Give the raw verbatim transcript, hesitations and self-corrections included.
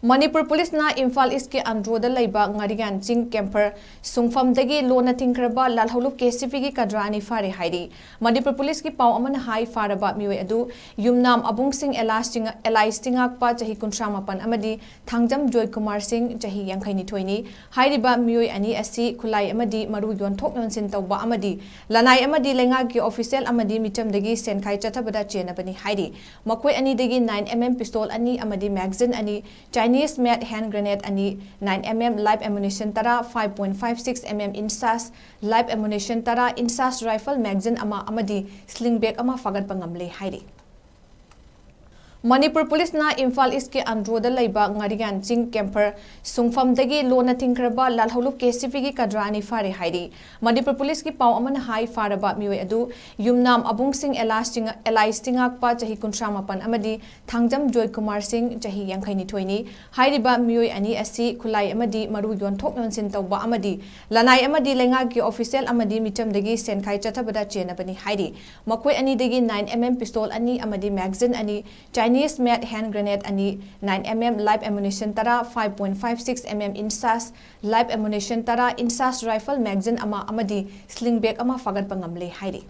ꯃꯅꯤꯄꯨꯔ ꯄꯨꯂꯤꯁꯅ ꯏꯝꯐꯥꯜ ꯏꯁꯀꯤ ꯑꯟꯗ꯭ꯔꯣꯗ ꯂꯩꯕ ꯉꯥꯔꯤꯌꯥꯟ ꯆꯤꯡ ꯀꯦꯝꯐꯔ ꯁꯨꯡꯐꯝꯗꯒꯤ ꯂꯣꯟꯅ ꯊꯤꯡꯈ꯭ꯔꯕ ꯂꯥꯜꯍꯧꯂꯨꯞ ꯀꯦ ꯁꯤ ꯕꯤꯒꯤ ꯀꯗ꯭ꯔ ꯑꯅꯤ ꯐꯥꯔꯦ ꯍꯥꯏꯔꯤ꯫ ꯃꯅꯤꯄꯨꯔ ꯄꯨꯂꯤꯁꯀꯤ ꯄꯥꯎ ꯑꯃꯅ ꯍꯥꯏ, ꯐꯥꯔꯕ ꯃꯤꯑꯣꯏ ꯑꯗꯨ ꯌꯨꯝꯅꯥꯝ ꯑꯕꯨꯡ ꯁꯤꯡ ꯑꯦꯂꯥꯏꯁ ꯆꯤꯡꯉ-, ꯑꯦꯂꯥꯏꯁ ꯆꯤꯡꯉꯥꯛꯄ ꯆꯍꯤ ꯀꯨꯟꯊ꯭ꯔꯥ ꯃꯥꯄꯟ ꯑꯃꯗꯤ ꯊꯥꯡꯖꯝ ꯖꯣꯏ ꯀꯨꯃꯥꯔ ꯁꯤꯡ ꯆꯍꯤ ꯌꯥꯡꯈꯩ ꯅꯤꯊꯣꯏꯅꯤ꯫ ꯍꯥꯏꯔꯤꯕ ꯃꯤꯑꯣꯏ ꯑꯅꯤ ꯑꯁꯤ ꯈꯨꯠꯂꯥꯏ ꯑꯃꯗꯤ ꯃꯔꯨ ꯌꯣꯟꯊꯣꯛ ꯌꯣꯟꯁꯤꯟ ꯇꯧꯕ ꯑꯃꯗꯤ ꯂꯅꯥꯏ ꯑꯃꯗꯤ ꯂꯩꯉꯥꯛꯀꯤ ꯑꯣꯐꯤꯁꯤꯌꯦꯜ ꯑꯃꯗꯤ ꯃꯤꯆꯝꯗꯒꯤ ꯁꯦꯟꯈꯥꯏ ꯆꯠꯊꯕꯗ ꯆꯦꯟꯅꯕꯅꯤ ꯍꯥꯏꯔꯤ꯫ ꯃꯈꯣꯏ ꯑꯅꯤꯗꯒꯤ ꯅꯥꯏꯟ ꯑꯦꯝ ꯑꯦꯝ ꯄꯤꯁꯇꯣꯜ ꯑꯅꯤ ꯑꯃꯗꯤ ꯃꯦꯒꯥꯖꯤꯟ ꯑꯅꯤ, Chinese made hand grenade ꯑꯅꯤ, nine M M live ammunition ꯇꯔꯥ, five point five six M M INSAS live ammunition ꯇꯔꯥ, INSAS rifle magazine ꯑꯃ ꯑꯃꯗꯤ sling bag ꯑꯃ ꯐꯥꯒꯠꯄ ꯉꯝꯂꯦ ꯍꯥꯏꯔꯤ꯫ ꯃꯅꯤꯄꯨꯔ ꯄꯨꯂꯤꯁꯅ ꯏꯝꯐꯥꯜ ꯏꯁꯀꯤ ꯑꯟꯗ꯭ꯔꯣꯗ ꯂꯩꯕ ꯉꯥꯔꯤꯌꯥꯟ ꯆꯤꯡ ꯀꯦꯝꯐꯔ ꯁꯨꯡꯐꯝꯗꯒꯤ ꯂꯣꯟꯅ ꯊꯤꯡꯈ꯭ꯔꯕ ꯂꯥꯜꯍꯧꯂꯨꯞ ꯀꯦ ꯁꯤ ꯕꯤꯒꯤ ꯀꯗ꯭ꯔ ꯑꯅꯤ ꯐꯥꯔꯦ ꯍꯥꯏꯔꯤ꯫ ꯃꯅꯤꯄꯨꯔ ꯄꯨꯂꯤꯁꯀꯤ ꯄꯥꯎ ꯑꯃꯅ ꯍꯥꯏ, ꯐꯥꯔꯕ ꯃꯤꯑꯣꯏ ꯑꯗꯨ ꯌꯨꯝꯅꯥꯝ ꯑꯕꯨꯡ ꯁꯤꯡ ꯑꯦꯂꯥꯏꯁ ꯆꯤꯡꯉ-, ꯑꯦꯂꯥꯏꯁ ꯆꯤꯡꯉꯥꯛꯄ ꯆꯍꯤ ꯀꯨꯟꯊ꯭ꯔꯥ ꯃꯥꯄꯟ ꯑꯃꯗꯤ ꯊꯥꯡꯖꯝ ꯖꯣꯏ ꯀꯨꯃꯥꯔ ꯁꯤꯡ ꯆꯍꯤ ꯌꯥꯡꯈꯩ ꯅꯤꯊꯣꯏꯅꯤ꯫ ꯍꯥꯏꯔꯤꯕ ꯃꯤꯑꯣꯏ ꯑꯅꯤ ꯑꯁꯤ ꯈꯨꯠꯂꯥꯏ ꯑꯃꯗꯤ ꯃꯔꯨ ꯌꯣꯟꯊꯣꯛ ꯌꯣꯟꯁꯤꯟ ꯇꯧꯕ ꯑꯃꯗꯤ ꯂꯅꯥꯏ ꯑꯃꯗꯤ ꯂꯩꯉꯥꯛꯀꯤ ꯑꯣꯐꯤꯁꯤꯌꯦꯜ ꯑꯃꯗꯤ ꯃꯤꯆꯝꯗꯒꯤ ꯁꯦꯟꯈꯥꯏ ꯆꯠꯊꯕꯗ ꯆꯦꯟꯅꯕꯅꯤ ꯍꯥꯏꯔꯤ꯫ ꯃꯈꯣꯏ ꯑꯅꯤꯗꯒꯤ ꯅꯥꯏꯟ ꯑꯦꯝ ꯑꯦꯝ ꯄꯤꯁꯇꯣꯜ ꯑꯅꯤ ꯑꯃꯗꯤ ꯃꯦꯒꯥꯖꯤꯟ ꯑꯅꯤ, Chinese made hand grenade ꯑꯅꯤ, nine M M live ammunition ꯇꯔꯥ, five point five six M M INSAS live ammunition ꯇꯔꯥ, INSAS rifle magazine ꯑꯃ ꯑꯃꯗꯤ sling bag ꯑꯃ ꯐꯥꯒꯠꯄ ꯉꯝꯂꯦ ꯍꯥꯏꯔꯤ꯫